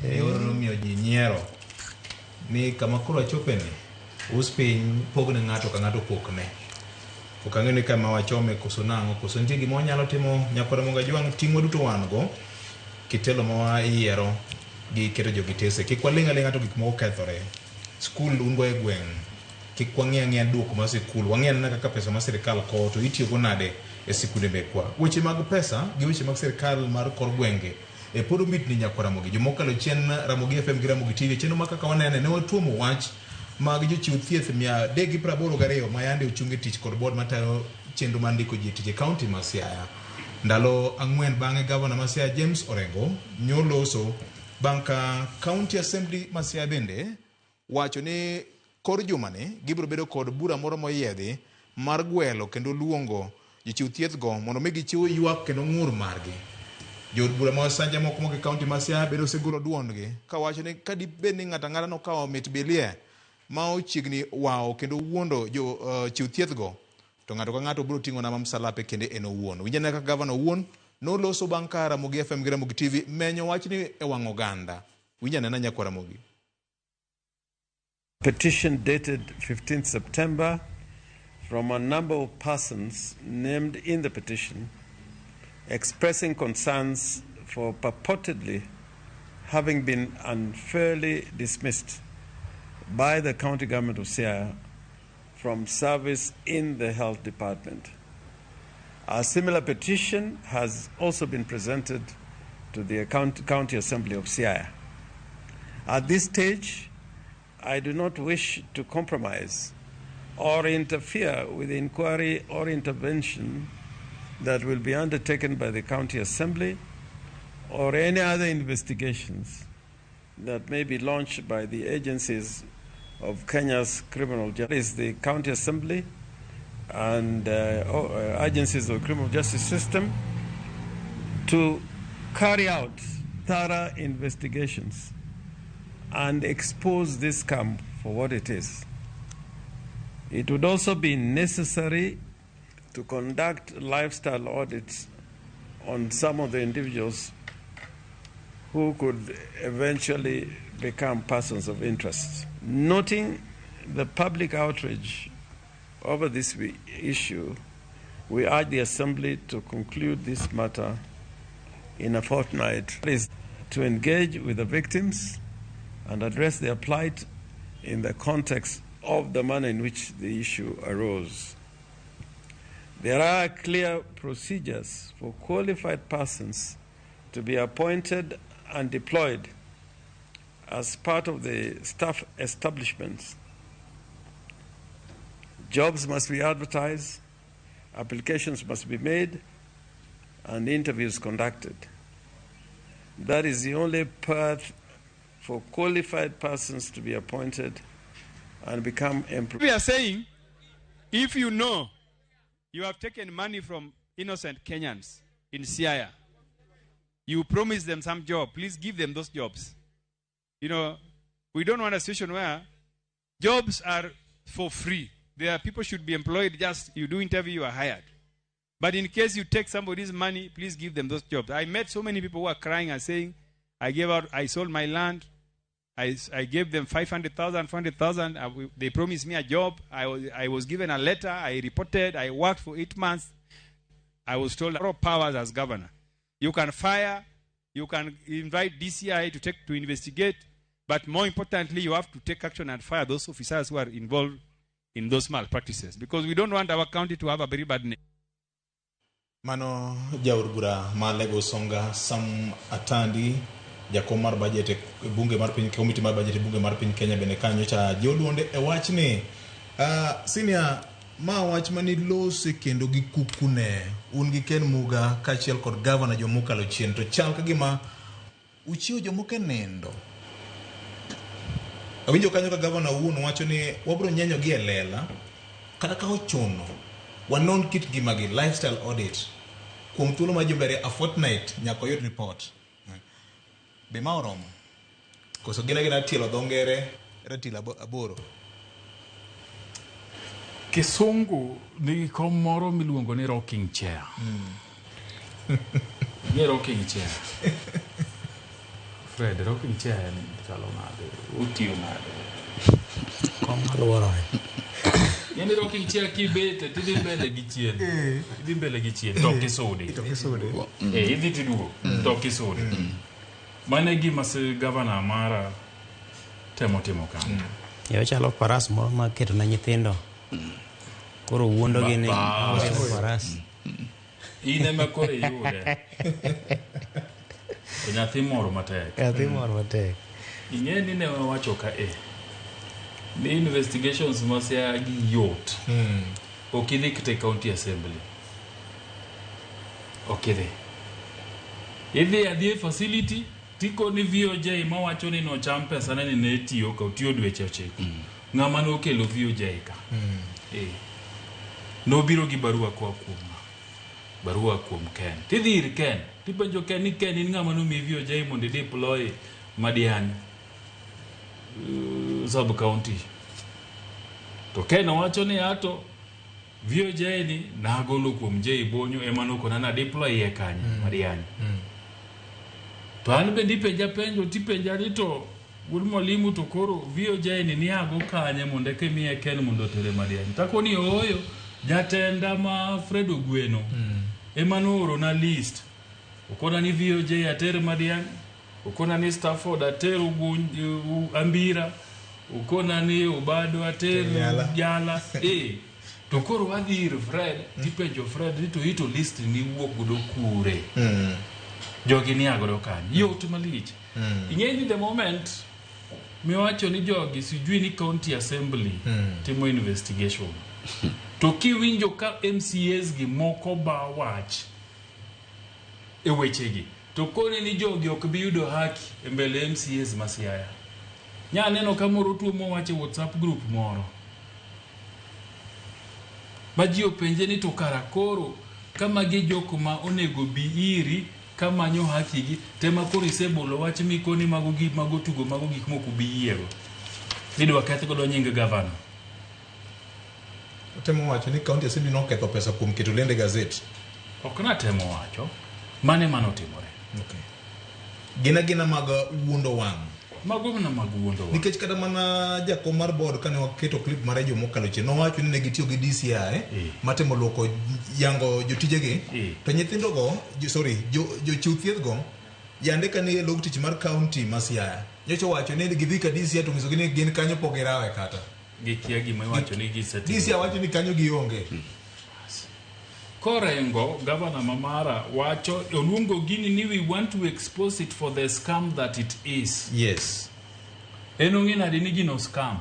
E oro miyo ji nyiero ni kama koro achopeni us piny pogne ng'ato ka ng'ato pokne. Ok ang'eyo ni kama wachome koso nang'o koso nitie gima wanyalo timo nyakwar Ramogi Ajwang' ting'wa duto wan go kitelo ma wayiero gi keto jogi tese. Kik waling' aling'a to gik moko kethore. Skul un go e gweng' kik wang'i ang'iya duoko mar sikul wang'i anena kaka pesa ma sirikal kowo to itiyogo nade e sikunde mekwa. Weche mag pesa gi weche mag sirikal mar kor gwenge e pod omitni nyakwar Ramogi. Jomokalo chien Ramogi FM gi Ramogi TV chenro ma kaka wanene ne watuomo wach mag jochiw thieth 382 ma yande ochung e tich kod board matayo chenro mar ndiko ji e tich e kaunti ma Siaya. Ndalo ang'wen bang'e gavana ma Siaya James Orengo nyoloso bang' ka County Assembly ma Siaya bende wacho ni kor jumani gibiro bedo kod bura moro moyiedhi mar gwelo kendo luongo jochiw thieth go mondo mi gichiw ywak kendo ng'ur margi. Jood bura ma Osanja moko moke kaunti ma Siaya bende osegolo duondgi kawacho ni ka dibed ni ng'ato ang'ata nokawo mit bilie ma ochiegni wawo kendo wuondo jo chiw thieth go to ng'ato ka ng'ato biro ting'o nama msalape kende en owuon. Winj ane kaka gavana owuon noloso bang' ka Ramogi FM gi Ramogi TV menyo wachni e wang' oganda. Winj anena nyakwar Ramogi. Petition dated 15th September from a number of persons named in the petition expressing concerns for purportedly having been unfairly dismissed by the county government of Siaya from service in the health department. A similar petition has also been presented to the County Assembly of Siaya. At this stage, I do not wish to compromise or interfere with the inquiry or intervention that will be undertaken by the County Assembly or any other investigations that may be launched by the agencies of Kenya's criminal justice, the County Assembly and agencies of the criminal justice system to carry out thorough investigations and expose this scam for what it is. It would also be necessary to conduct lifestyle audits on some of the individuals who could eventually become persons of interest. Noting the public outrage over this issue, we urge the Assembly to conclude this matter in a fortnight, is to engage with the victims and address their plight in the context of the manner in which the issue arose. There are clear procedures for qualified persons to be appointed and deployed as part of the staff establishments. Jobs must be advertised, applications must be made, and interviews conducted. That is the only path for qualified persons to be appointed and become employed. We are saying, if you know you have taken money from innocent Kenyans in Siaya, you promise them some job, please give them those jobs. You know, we don't want a situation where jobs are for free. There are people should be employed, just you do interview, you are hired. But in case you take somebody's money, please give them those jobs. I met so many people who are crying and saying, I gave out, I sold my land, I gave them 500,000, 400,000. They promised me a job. I was given a letter. I reported. I worked for 8 months. I was told a lot of powers as governor. You can fire, you can invite DCI to investigate, but more importantly, you have to take action and fire those officers who are involved in those malpractices, because we don't want our county to have a very bad name. Mano jaod bura ma Alego Usonga Sam Atandi, jakom mar budget e bunge mar piny, komiti mar budget e bunge mar piny Kenya bende kanyo cha jiwo duonde e wachni. Senior, ma wach mane lose kendo gi kukune un gi Ken Muga kaachiel kod gavana jomokalo chien, to chal ka gima uchiwo jomoko e nindo. Awinjo kanyo ka gavana owuon wacho ni wabiro nyenyo gi e lela kata ka ochuno wanon kit ngimagi, lifestyle audit, kuom thuolo mar jumbe ariyo, a fortnight nyaka oyud report. Be ma oromo? Koso gin agina tielo dho ngere ratil aboro? Kisungu nigi kom moro miluongo ni rocking chair. Ni rocking chair. Fred, rocking chair en chalo nade? Otiyo nade? Kom maluorore. Yaani rocking chair kibete tidhi mbele gi chien. Idhi mbele gi chien to ok isudi. To kisude. Eh, idhi tiduogo to ok isudi. Mano e gima gavana mara temo timo kanyo. Yo chalo faras moro ma keto na nyithindo. Koro wuondogi ni Ba- faras. In ema koro iyude. To nyathi moro matek. Nyathi mor matek. Ing'e ni ne wawacho ka e ni investigations ma Siaya gi yot. Ok idhi kata e county assembly. Ok idhi. Idhi adhi e facility tikoni VOJ mawacho ni nocham pesane ni ne tiyo ka otiyo dweche 9. Ng'ama nokelo VOJ ka. Eh. Nobiro gi barua koa kuom ng'a? Barua kuom Ken. Tidhi ir Ken. Tipenjo Ken ni Ken in ng'ama nomiyi VOJ mondo ideploy Madiany sub county. To Ken owacho ni ato VOJ ni nagolo kuom J Bonyo ema nokona na deploy iye kanye Madiany. To an bende ipenja penjo tipenja ni to wuod mwalimu to koro VOJ ni niago kanye mondo eka imiye Ken mondo otere Madiany. Takoni ooyo jatenda ma Fred Ogweno ema noorona list. Okona ni VOJ ater Madiany, okona ni Stafford ater Ambira, okona ni Obado ater Jala. Jala. Eh, to koro wadhi ir Fred, tipenjo Fred ni to ito list ni wuok godo kure. Jogi ni agodo kanye. Yot malich. Ing'e ni the moment miwacho ni jogi sijui ni county assembly timo investigation. To kiwinjo ka MCAs gi moko ba wach e wechegi to koni ni jogi ok bi yudo haki e mbele MCAs ma Siaya. Nya neno ka moro tuo mowacho e WhatsApp group moro ma ji openje ni to kara koro ka magi jok ma onego bi iri ka manyo haki gi tema koro isebolo wach mikoni mago gi mago tugo mago gik mok ubi yiego nidwa keth godo nying gavana. Otemo wacho ni county assembly noketho pesa kuom keto lendo e gazet. Ok natemo wacho mane manotimore. Okay. Gin agina mag wuondo wang'. Mago mana mag wuondo wang'. Nikech kata mana jakom mar board kane waketo clip mare juma mokalo chien nowacho ni ne gitiyo gi DCI matemo luoko yango jotijegi to nyithindogo jochiw thieth go yande kane e log tich mar county ma Siaya nyocha owacho ni gidhi ka DCI to onyisogi ni gin kanyo pok girawe kata. Gikia gima iwacho ni gisetimo. DCI wacho ni kanyo gionge. Korengo, gavana mamara wacho oluongo gini ni we want to expose it for the scam that it is. Yes. En ong'e nade ni gino scam.